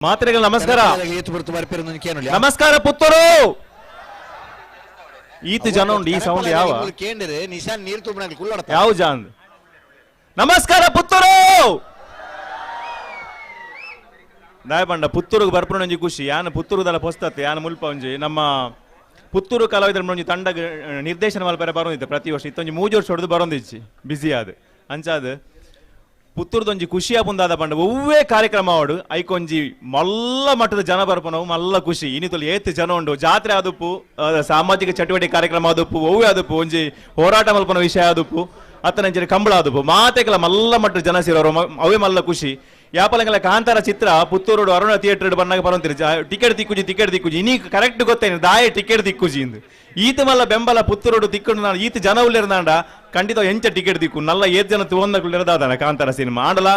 ಮಾತ್ರೆಗಳು ನಮಸ್ಕಾರ. ನಮಸ್ಕಾರ. ನಮಸ್ಕಾರ ಪುತ್ತೂರು. ಈತ ಜನ ಉಂಡು, ಈ ಸೌಂಡ್ ಯಾವ ಕೇಂದ್ರ ನಿಶಾನ್ ನೀರು ತುಂಬ ಕುಳ್ಳಡ. ಯಾವ ಜಾನ್? ನಮಸ್ಕಾರ ಪುತ್ತೂರು. ದಾಯ ಪಂಡ ಪುತ್ತೂರುಗ್ ಬರ್ಪುನ ಒಂಜಿ ಖುಷಿ. ಯಾನ್ ಪುತ್ತೂರುದಲ್ಲ ಪೊಸ್ತತ್ತೆ. ಯಾನ್ ಮುಲ್ಪ ಒಂಜಿ ನಮ್ಮ ಪುತ್ತೂರು ಕಲಾವಿದರ ಒಂಜಿ ತಂಡ ನಿರ್ದೇಶನ ಮಲ್ಪರೆ ಬರೋದಿತ್ತೆ ಪ್ರತಿ ವರ್ಷ. ಇತ್ತೊಂಜಿ ಮೂಜಿ ವರ್ಷ ಹೊಡೆದು ಬರೋದಿಚ್ಚಿ, ಬಿಸಿ ಆದ್. ಅಂಚಾದ್ ಪುತ್ತೂರುದೊಂಜಿ ಖುಷಿ ಆಪುಂದಾದ ಪಂಡ, ಒವ್ವೇ ಕಾರ್ಯಕ್ರಮ ಆವಡು, ಐಕೊಂಜಿ ಮಲ್ಲ ಮಟ್ಟದ ಜನ ಬರ್ಪನವು ಮಲ್ಲ ಖುಷಿ. ಇನಿತೊಲು ಏತ್ ಜನ ಉಂಡು. ಜಾತ್ರೆ ಆದುಪ್ಪು, ಸಾಮಾಜಿಕ ಚಟುವಟಿಕೆ ಕಾರ್ಯಕ್ರಮ ಆದುಪ್ಪು, ಒವ್ವೇ ಆದುಪ್ಪು, ಒಂಜಿ ಹೋರಾಟ ಮಲ್ಪನ ವಿಷಯ ಆದುಪ್ಪು, ಅತ್ತನಂಚಿನ ಕಂಬಳ ಆದುಪ್ಪು, ಮಾತೆಕಲ ಮಲ್ಲ ಮಟ್ಟದ ಜನ ಸೇರೋರು, ಅವೇ ಮಲ್ಲ ಖುಷಿ. ಯಾಪಲಂಗಲ ಕಾಂತಾರ ಚಿತ್ರ ಪುತ್ತೂರು ಅರುಣ ಥಿಯೇಟರ್ ಬನ್ನಾಗ ಬರೋಂತಿರಿ, ಟಿಕೆಟ್ ತಿಕ್ಕುಜಿ, ಟಿಕೆಟ್ ತಿಕ್ಕುಜಿ. ಇನಿ ಕರೆಕ್ಟ್ ಗೊತ್ತೇನೆ ದಾಯ ಟಿಕೆಟ್ ತಿಕ್ಕುಜಿ ಇಂದು. ಈತ ಮಲ್ಲ ಬೆಂಬಲ ಪುತ್ತೂರುಡು ತಿಕ್ಕೊಂಡು ನಾನು ಈತ ಜನ ಉಳ್ಳಿರ್ನಾಂಡ ಖಂಡಿತ ಎಂಚ ಟಿಕೆಟ್ ದಿಕ್ಕು? ನಲ್ಲ ಏತ್ ಜನ ತುವಂದಕುಳಿರದಾದನ ಕಾಂತಾರ ಸಿನಿಮಾ. ಆಂಡಲ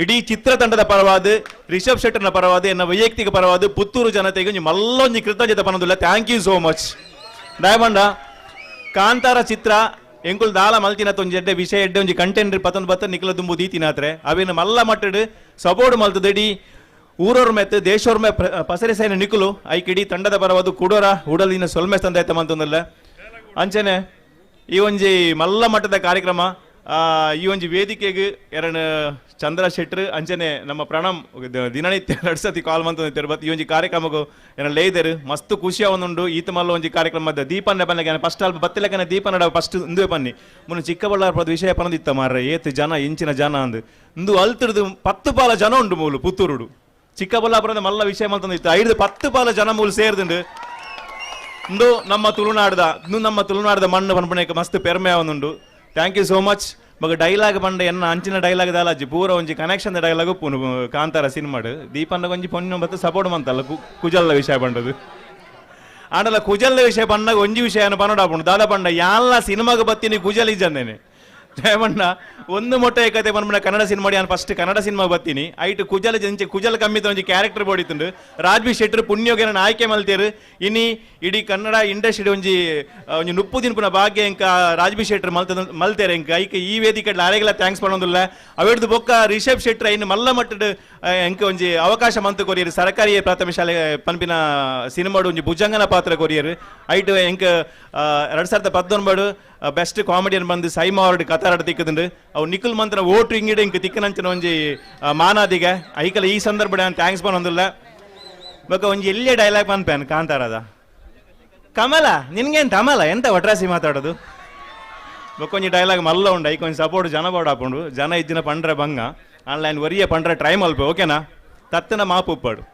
ಇಡೀ ಚಿತ್ರತಂಡದ ಪರವಾದ, ರಿಷಬ್ ಶೆಟ್ಟರ್ನ ಪರವಾದ, ಎನ್ನ ವೈಯಕ್ತಿಕ ಪರವಾದ ಪುತ್ತೂರು ಜನತೆಗೆ ಒಂಜಿ ಮಲ್ಲೊಂಜಿ ಕೃತಜ್ಞತೆ ಪನೊಂದುಲ್ಲ. Thank you so much. ದಯಮಂಡ ಕಾಂತಾರ ಚಿತ್ರ ಎಂಕುಲ್ ದಾಲ ಮಲ್ತಿನ ಒಂಜಿ ಎಡ್ಡೆ ವಿಷಯ, ಎಡ್ಡೆ ಒಂಜಿ ಕಂಟೆಂಟ್ ಪತ್ತೊಂದು ಬತ್ತ ನಿಕ್ಲ ದುಂಬು ದೀತಿನಾತ್ರೆ. ಅವೇನು ಮಲ್ಲ ಮಟ್ಟಡ್ ಸಪೋರ್ಟ್ ಮಲ್ತದಡಿ ಊರವ್ರ ಮೆತ್ತು ದೇಶೋರ್ ಮೆ ಪಸರಿಸೈನ ನಿಕುಲು. ಐಕ್ ಇಡೀ ತಂಡದ ಪರವಾದ ಕುಡೋರ ಉಡಲಿನ ಸೊಲ್ಮೆ ತಂದಾಯ್ತ ಮಂತೊಂದಲ್ಲ. ಅಂಚನೆ ಈ ಒಂಜಿ ಮಲ್ಲ ಮಟ್ಟದ ಕಾರ್ಯಕ್ರಮ, ಈ ಒಂಜಿ ವೇದಿಕೆಗೆ ಎರಡ್ ಚಂದ್ರ ಶೆಟ್ರ್, ಅಂಚನೆ ನಮ್ಮ ಪ್ರಣಮ್ ದಿನನಿತ್ಯ ಎರಡು ಸತಿ ಕಾಲ್ ಮಂತ ಬತ್ ಈ ಒಂಜಿ ಕಾರ್ಯಕ್ರಮಕ್ಕೂ ಏನ ಲೇದರ್ ಮಸ್ತ್ ಖುಷಿ ಅವನುಂಡು. ಈತ ಮಲ್ಲ ಒಂಜಿ ಕಾರ್ಯಕ್ರಮದ ದೀಪನ್ನ ಬನ್ನಗೆ ಫಸ್ಟ್ ಅಲ್ಪ ಬತ್ತಿಲಕನ ದೀಪನಡ ಫಸ್ಟ್ ಇಂದುವೆ ಪನ್ನಿ. ಮುನ್ನ ಚಿಕ್ಕಬಳ್ಳಾಪುರದ ವಿಷಯ ಪನದಿತ್ತ ಮಾರ್ರೆ, ಏತ್ ಜನ, ಇಂಚಿನ ಜನ ಅಂದು. ಇಂದು ಅಲ್ತಿಡ್ದು 10 ಪಾಲ ಜನ ಉಂಡು ಮೂಲು ಪುತ್ತೂರುಡು. ಚಿಕ್ಕಬಳ್ಳಾಪುರದ ಮಲ್ಲ ವಿಷಯ ಮಂತಂದಿತ್ತು, 5 10 ಪಾಲ ಜನ ಮೂಲು ಸೇರ್ದುಂಡು. ಇಂದು ನಮ್ಮ ತುಳುನಾಡದ ಮಣ್ಣು ಪನ್ಪಣೆಕ್ ಮಸ್ತ್ ಪೆರ್ಮೆ ಅವನುಂಡು. Thank you so much. ಬೊಕ ಡೈಲಾಗ್ ಪಂಡ ಎನ್ನ ಅಂಚಿನ ಡೈಲಾಗ್ ದಾಲಾಜಿ, ಪೂರ ಒಂಜಿ ಕನೆಕ್ಷನ್ ಡೈಲಾಗ್ ಉಪ್ಪುನು ಕಾಂತಾರ ಸಿನಿಮಾಡ್. ದೀಪನ್ನ ಒಂಜಿ ಪೊಣ್ಣು ಬತ್ತು ಸಪೋರ್ಟ್ ಮಂತಲ್ಲ ಕುಜಲ್ಲ ವಿಷಯ ಪಂಡದು. ಆಂಡಲ ಕುಜಲ್ದ ವಿಷಯ ಪಂಡಾಗ ಒಂಜಿ ವಿಷಯ ಪನೋಡಾಪುಂಡು. ದಾದ ಪಂಡ, ಯಾನ್ಲ ಸಿನಿಮಾಗ ಬತ್ತೀನಿ, ಕುಜಲ್ ಇಜ್ಜಂದೇನೆ. ಜಯಮಣ್ಣ ಒಂದು ಮೊಟ್ಟೆ ಕತೆ ಪನ್ಪುನ ಕನ್ನಡ ಸಿನಿಮಾ. ಯಾನ್ ಫಸ್ಟ್ ಕನ್ನಡ ಸಿನಿಮಾ ಬತ್ತೀನಿ. ಐಟ್ ಕುಜಲ ಜಂಚೆ ಕುಜಲ್ ಕಮ್ಮಿತ ಒಂಜಿ ಕ್ಯಾರೆಕ್ಟರ್ ಬೋಡಿತ್ತುಂಡು. ರಾಜ್ಬಿ ಶೆಟ್ಟರ್ ಪುಣ್ಯೋಗೆನ ಆಯ್ಕೆ ಮಲ್ತೇರು. ಇನಿ ಇಡೀ ಕನ್ನಡ ಇಂಡಸ್ಟ್ರಿ ಒಂಜಿ ಒಂಜಿ ನುಪ್ಪು ತಿನ್ಪುನ ಭಾಗ್ಯ ಎಂಕ ರಾಜ್ಬಿ ಶೆಟ್ಟರ್ ಮಲ್ತ ಮಲ್ತೇರೆ ಎಂಕ. ಐಕ್ ಈ ವೇದಿಕೆ ಅರೆಗೆಲ್ಲ thanks ಪನೊಂದುಲ್ಲ. ಅವೆಡ್ದು ಬೊಕ್ಕ ರಿಷಬ್ ಶೆಟ್ಟರ್ ಐನ್ ಮಲ್ಲ ಮಟ್ಟದ ಎಂಕ ಒಂಜಿ ಅವಕಾಶ ಮಂತು ಕೊರಿಯರ್. ಸರಕಾರಿ ಪ್ರಾಥಮಿಕ ಶಾಲೆ ಪನ್ಪಿನ ಸಿನಿಮಾಡು ಒಂಜಿ ಭುಜಂಗನ ಪಾತ್ರ ಕೊರಿಯರ್. ಐಟ್ ಎಂಕ 2019 ಬೆಸ್ಟ್ ಕಾಮಿಡಿಯನ್ ಬಂದು ಸೈಮಾ ಅವಾರ್ಡ್ ಕತಾರಡ್ ತಿಕ್ಕದುಂಡು. ಅವು ನಿಖಿಲ್ ಮಂತ್ರ ಓಟು ಇಂಗಿಡ ಇಂಕ್ ತಿಕ್ಕನಂಚಿನ ಒಂಜಿ ಮಾನಾದಿಗೆ ಐಕಲ ಈ ಸಂದರ್ಭ thanks ಪನೊಂದುಲ್ಲ. ಬೊಕ ಒಂಜಿ ಎಲ್ಲಿಯ ಡೈಲಾಗ್ ಪನ್ಪೇನ್ ಕಾಂತಾರದ. ಕಮಲ ನಿನ್ಗೇನ್ ತಮಲ ಎಂತ ಒಟ್ರಾಸಿ ಮಾತಾಡೋದು? ಬೊಕ್ಕ ಒಂಜಿ ಡೈಲಾಗ್ ಮಲ್ಲ ಉಂಡು. ಐಕ್ ಒಂಜಿ ಸಪೋರ್ಟ್ ಜನ ಬೋಡ ಹಾಪುಂಡು. ಜನ ಇದ್ದಿನ ಪಂಡ್ರೆ ಬಂಗ ಆನ್ಲೈನ್ ಒರಿಯ ಪಂಡ್ರೆ ಟ್ರೈ ಮಲ್ಪ, ಓಕೆನಾ? ತತ್ತನ ಮಾಪು ಉಪ್ಪಾಡು.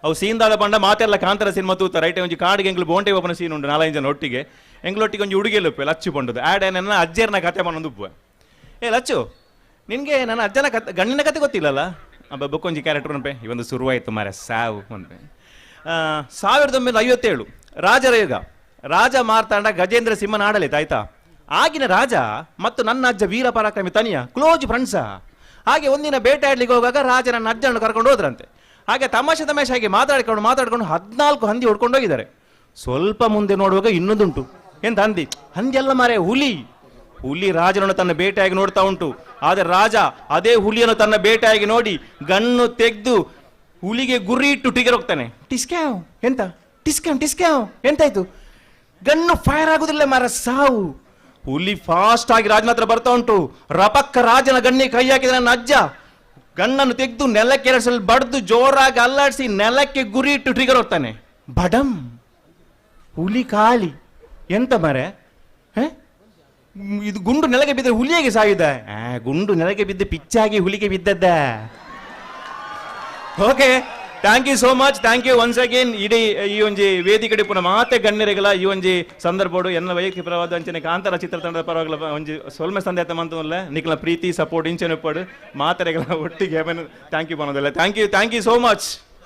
ಅವು ಸೀನ್ ದಾದ ಪಂಡ, ಮಾತೆಲ್ಲ ಕಾಂತಾರ ಸಿನಿಮಾ ತೂತ ರೈಟ್. ಒಂಜಿ ಕಾಡಿಗೆ ಎಂಗ್ಲು ಬೋಂಟೆ ಒಪ್ಪನ ಸೀನ್ ಉಂಟು. ನಾಲೈದು ಜನ ಒಟ್ಟಿಗೆ ಎಂಗ್ಲೊಟ್ಟಿಗೆ ಒಂಜಿ ಹುಡುಗಿ ಉಪ್ಪೆ ಲಚ್ಚು ಪಂಡದು. ಆಡ್ ನನ್ನ ಅಜ್ಜೇರ್ನ ಕತೆ ಪನ್ನೊಂದು ಉಪ್ಪು. ಏ ಲಚ್ಚು, ನಿನಗೆ ನನ್ನ ಅಜ್ಜನ ಕತೆ, ಗಂಡಿನ ಕತೆ ಗೊತ್ತಿಲ್ಲಲ್ಲ? ಅಬ್ಬ ಬೊಕ್ಕೊಂಜಿ ಕ್ಯಾರೆಕ್ಟರ್ ಅನ್ಪೆ. ಈ ಒಂದು ಶುರುವಾಯಿತು ಮಾರೆ ಸಾವು ಅನ್ಪೆ. 1957 ರಾಜರ ಯುಗ. ರಾಜ ಮಾರ್ತಾಂಡ ಗಜೇಂದ್ರ ಸಿಂಹನ ಆಡಳಿತ ಆಯ್ತಾ. ಆಗಿನ ರಾಜ ಮತ್ತು ನನ್ನ ಅಜ್ಜ ವೀರ ಪರಾಕ್ರಮಿ ತನಿಯ ಕ್ಲೋಸ್ ಫ್ರೆಂಡ್ಸ. ಹಾಗೆ ಒಂದಿನ ಬೇಟೆಯಾಡ್ಲಿಕ್ಕೆ ಹೋಗುವಾಗ ರಾಜ ನನ್ನ ಅಜ್ಜನನ್ನು ಕರ್ಕೊಂಡು ಹೋದ್ರಂತೆ. ಹಾಗೆ ತಮಾಷೆ ತಮಾಷೆ ಹಾಗೆ ಮಾತಾಡ್ಕೊಂಡು ಮಾತಾಡ್ಕೊಂಡು 14 ಹಂದಿ ಹೊಡ್ಕೊಂಡು ಹೋಗಿದ್ದಾರೆ. ಸ್ವಲ್ಪ ಮುಂದೆ ನೋಡುವಾಗ ಇನ್ನೊಂದುಂಟು. ಎಂತ ಹಂದಿ? ಹಂದಿ ಅಲ್ಲ ಮಾರೆ, ಹುಲಿ. ಹುಲಿ ರಾಜನನ್ನು ತನ್ನ ಬೇಟೆಯಾಗಿ ನೋಡ್ತಾ ಉಂಟು. ಆದರೆ ರಾಜ ಅದೇ ಹುಲಿಯನ್ನು ತನ್ನ ಬೇಟೆಯಾಗಿ ನೋಡಿ ಗನ್ನು ತೆಗೆದು ಹುಲಿಗೆ ಗುರಿ ಇಟ್ಟು ಟ್ರಿಗರ್ ಹೋಗ್ತಾನೆ. ಟಿಸ್ಕ್ಯಾವ್. ಎಂತ ಟಿಸ್ಕ್ಯಾವ್ ಟಿಸ್ಕ್ಯಾವ್, ಎಂತಾಯ್ತು? ಗನ್ನು ಫೈರ್ ಆಗುದಿಲ್ಲ ಮಾರ, ಸಾವು. ಹುಲಿ ಫಾಸ್ಟ್ ಆಗಿ ರಾಜನ ಹತ್ರ ಬರ್ತಾ ಉಂಟು. ರಪಕ್ಕ ರಾಜನ ಗನ್ನಿಗೆ ಕೈ ಹಾಕಿದ ನನ್ನ ಅಜ್ಜ ಗನ್ನನ್ನು ತೆಗೆದು ನೆಲಕ್ಕೆ ಎರಡು ಸಲ ಬಡ್ದು, ಜೋರಾಗಿ ಅಲ್ಲಾಡಿಸಿ, ನೆಲಕ್ಕೆ ಗುರಿ ಇಟ್ಟು ಟ್ರಿಗರ್ ಹೋಗ್ತಾನೆ. ಬಡಂ, ಹುಲಿ ಖಾಲಿ. ಎಂತ ಮಾರೆ? ಹೇ? ಇದು ಗುಂಡು ನೆಲಕ್ಕೆ ಬಿದ್ದರೆ ಹುಲಿಯಾಗೆ ಸಾಯುದ? ಗುಂಡು ನೆಲಕ್ಕೆ ಬಿದ್ದು ಪಿಚ್ಚಾಗಿ ಹುಲಿಗೆ ಬಿದ್ದದ್ದ. Okay, thank you so much, thank you once again. ಇಡೀ ಈ ಒಂಜಿ ವೇದಿಕೆ ಪುನಃ ಮಾತೆ ಗಣ್ಯರಿಗಳ ಈ ಒಂಜಿ ಸಂದರ್ಭಡು ಎನ್ನ ವೈಯಕ್ತಿಕ ಪರವಾದ ಅಂಚನೆ ಕಾಂತಾರ ಚಿತ್ರತಂಡದ ಪರವಾಗಲ ಒಂಜಿ ಸೊಲ್ಮೆ ಸಂದೇತ ಮಂತಲ್ಲ. ನಿಕ್ಲ ಪ್ರೀತಿ ಸಪೋರ್ಟ್ ಇಂಚನೆ ಉಪ್ಪಡು. ಮಾತೆರೆಗಳ ಒಟ್ಟಿಗೆ thank you ಪನೋದಲ್ಲ. Thank you, thank you so much.